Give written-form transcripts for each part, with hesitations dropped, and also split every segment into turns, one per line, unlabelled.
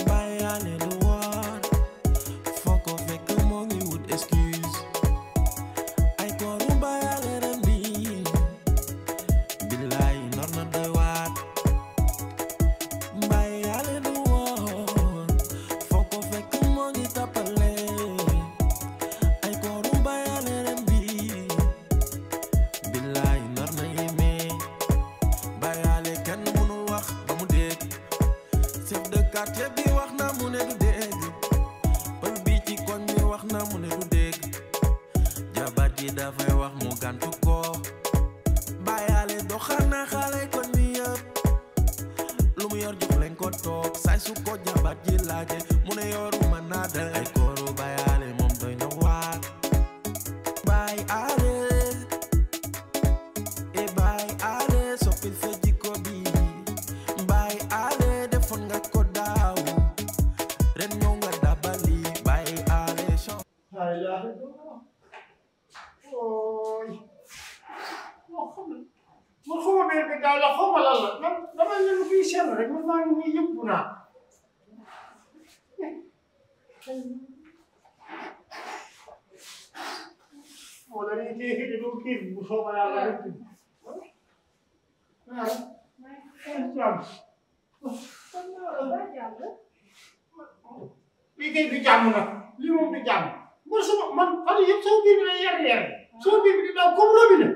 bàyyaale lu woor foo ko fekk moo ngi wut excuse ay kooru bàyyaale ren bi billaay nar na doy waar bàyyaale lu woor foo ko fekk moo ngi tappale ay kooru bàyyaale ren bi billaay nar na yéeme bàyyaale kenn mënul wax ba mu dégg chef de quartier bi wax na mu ne du dégg pël bi ci koñ bi wax na mu ne du dégg jabar ji dafay wax mu gàntu ko bàyyaale doxal na xale koñ bi yëpp lu mu yor jox leen ko toog saay su ko jabar ji laaje mu ne yoru man naa de ay kooru bàyyaale moom doy na waar bàyyaale e bàyyaale soppil sa jikko bi bàyyaale defoon nga ko daaw ren ñëw nga dabali bàyyaale chance
ay yaa ooy man xawma biir bi daal la xawma lan la man dama ne lu fiy sell rek man maa ngi nii yëpp naa wala ni kii di du kii bu soobee yàlla rek lii kay du jàmm nag lii moom du jàmm man sama man fan yii yëpp sama biir bi lay yar sama biir bi di daw comme robinet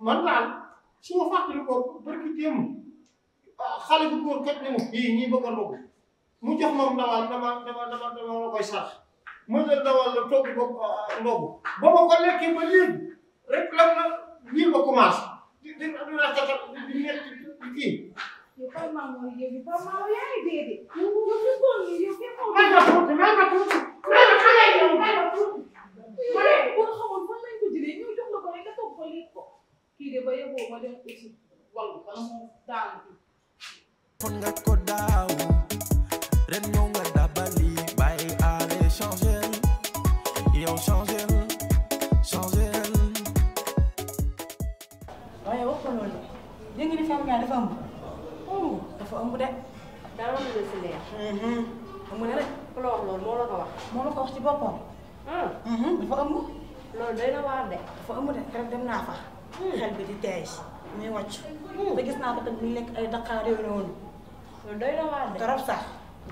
man daal su ma fàttali ko barki démb xale bu góor kat ne ma yii ñii bëgg a ndogg mu jox ma ndawal dama la koy sax ma jël ndawal la togg ko ndogg ba ma ko lekkee ba léegi rek lan la biir ba commencé di rafetal di metti di kii.
yow Paa Mamadou yow Paa Mamadou yaa ngi dee de.
may ma tuuti may ma tuuti may ma xale yi yow may ma tuuti.
ma ne boo xamoon fan lañ ko jëlee ñëw jox la ko rek nga toog ko lekk ko. kii de ba yeboo ma dem aussi wàllu bala moo daanu fi.
defoon nga ko daaw ren ñëw nga dabali bàyyaale changer yow changer
waaye wax ko loolu de yëngu ni femme ñaar dafa ëmb dafa ëmb de.
daa ma tudd si leer.
ëmb na rek.
ku la wax loolu moo la ko wax.
moo la ko wax ci boppam. dafa ëmb.
loolu doy na waar de.
dafa ëmb de keroog dem naa fa. xel bi di teey muy wàcc. te gis naa ko tamit muy lekk ay Dakar yooyu noonu.
loolu doy na waar de.
trop sax.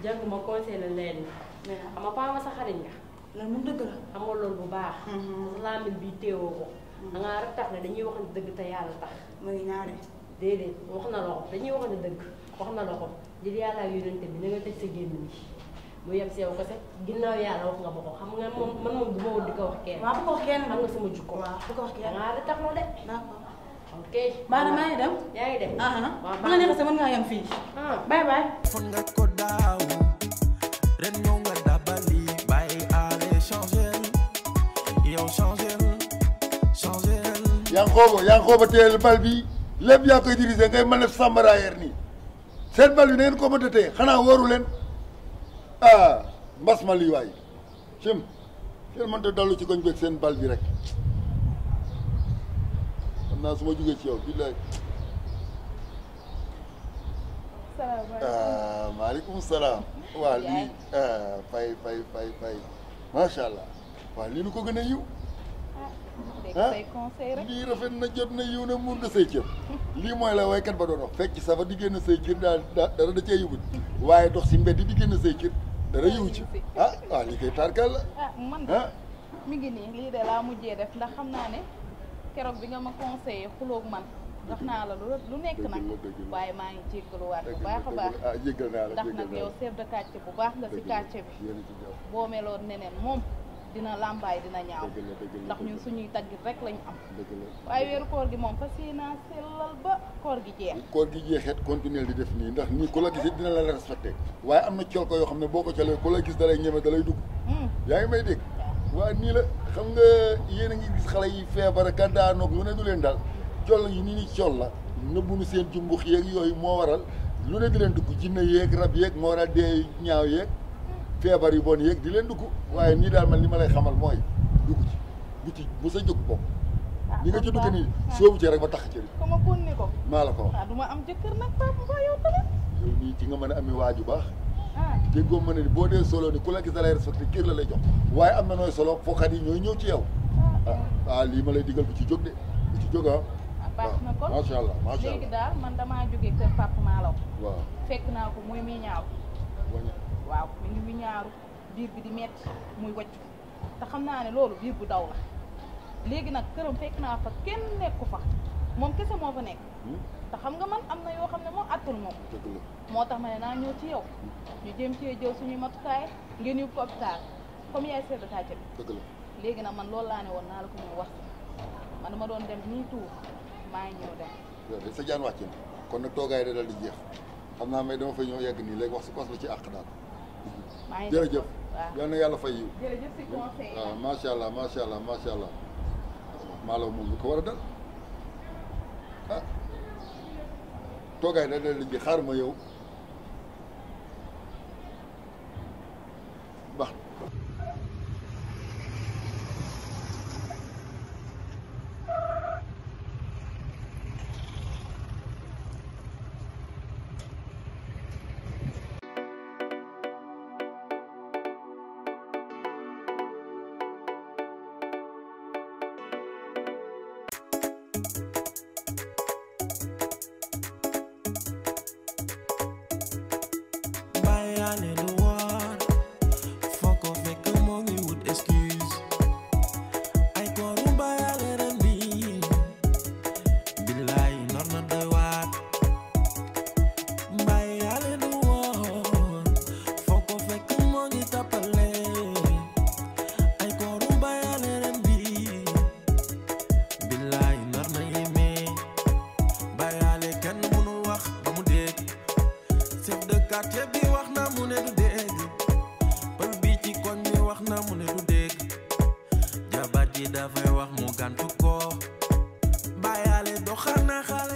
jàng ma conseillé leen mais xam nga Paa ma sa xarit nga.
loolu moom dëgg la.
xam nga loolu bu baax. laamin bi teewoo ko. da ngaa rek tax ne dañuy waxante dëgg te yàlla tax.
mu ngi ñaare.
déedéet wax na la ko dañuy waxante dëgg wax na la ko ngir yàlla ak yonente bi na nga tëj sa gémmiñ gi mu yem si yow kese ginnaaw yàlla wax nga ba ko xam nga moom man moom du ma woon di ko wax kenn.
waaw bu ko wax kenn
xam nga sama jukko.
waaw bu ko wax
da
kenn.
ngaa rek tax na de.
d'accord.
ok.
maanaam maa ngi dem.
yaa ngi dem.
waaw bu la neexee sax mën ngaa yem fii. bye bye.
defoon nga ko daaw ren ñëw nga dabali bàyyaale changer yow changer
yaa ngi xooba téyel bal bi lépp yaa koy dirigé ngay mën a sàmbaraayeer nii seen bal bi na ngeen ko mën a téye xanaa wóoru leen mbas ma lii waay cim kenn mënta dallu ci koñ beeg seen bal bi rek xam naa su ma jógee ci yow billaay.
salaamaaleykum.
maaleykum salaam. waa lii fay macha allah waa lii nu ko gën a yiw.
say conseil rek.
lii rafet na jot na yiw na mun nga say cër lii mooy la waykat ba doon wax fekk safa di génn say cër daal dara da cee yiwut waaye dox si mbedd di génn say cër dara yiwu ci waaw lii koy tarkal la
man mi ngi nii lii de laa mujjee def ndax xam naa ne keroog bi nga ma conseillé xuloog man wax naa la lu nekk nag waaye maa ngi jéggaluwaat bu baax a baax
jéggal naa la
ndax nag yow chef de quartier bu baax nga si quartier bi boo meloon neneen moom dina làmbaay dina ñaaw ndax ñun suñuy taggit rek lañu am waaye weeru koor gi moom fas yéenaa sellal ba koor gi jeex
koor gi jeexet continuer di def nii ndax nii ku la gis dina la respecté waaye am na col ko yoo xam ne boo ko colee ku la gis dalay ñeme dalay dugg yaa ngi may dégg waaye nii la xam nga yéen a ngi gis xale yi feebar ka daanoog lu ne du leen daal col yi nii ni col la nëbbunu seen jumbux yeeg yooyu moo waral lu ne di leen dugg jinne yeeg rab yeeg moo waral dee ñaaw yeeg feebar yu bon yeeg di leen dugg waaye nii daal man li ma lay xamal mooy dugg ci bu sa jóg bopp ni nga ci dugg nii soobu ci rek ba tax ci
ko ma kon ni ko
maa la ko wax
du ma am jëkkër nag papa ba yow tamit
yow nii ci nga mën a amee waaju baax déggoo mën a ni boo dee solo ni ku la gis da lay respecté kër la lay jox waaye am na nooy solo fookat yi ñooy ñëw ci yow lii ma lay digal bu ci jóg de bu ci jóg
baax na kon
macha allah macha allah
léegi daal man damaa jógee kër papa Malaw
waaw
fekk naa ko muy mi ñaaru waaw mi ngi mi ñaaru biir bi di metti muy waccu te xam naa ne loolu biir bu daw la léegi nag këram fekk naa fa kenn nekku fa moom kese moo fa nekk te xam nga man am na yoo xam ne moom attul moom moo tax ma ne naa ñëw ci yow ñu jëm cee jël suñuy matukaay ngeen yóbbu ko hôpital comme yaay chef de quartier bi léegi nag man loolu laa ne woon naa la ko ñëw wax man dama doon dem nii tuur maa ngi ñëw dem
yow sa jaan wàcc na kon nag toogaay da dal di jeex xam naa may dama fay ñëw yegg nii léegi wax la ci àq daal jërëjëf yal na yàlla fay yiw
jërëjëf si conseil
waaw macha allah macha allah macha allah Malaw moom lu ko war a dal toogaay da dal di jeex xaar ma yow baax
quartier bi wax na mu ne du dégg pël bi ci koñ bi wax na mu ne du dégg jabar ji dafay wax mu gàntu ko bàyyaale doxal na xale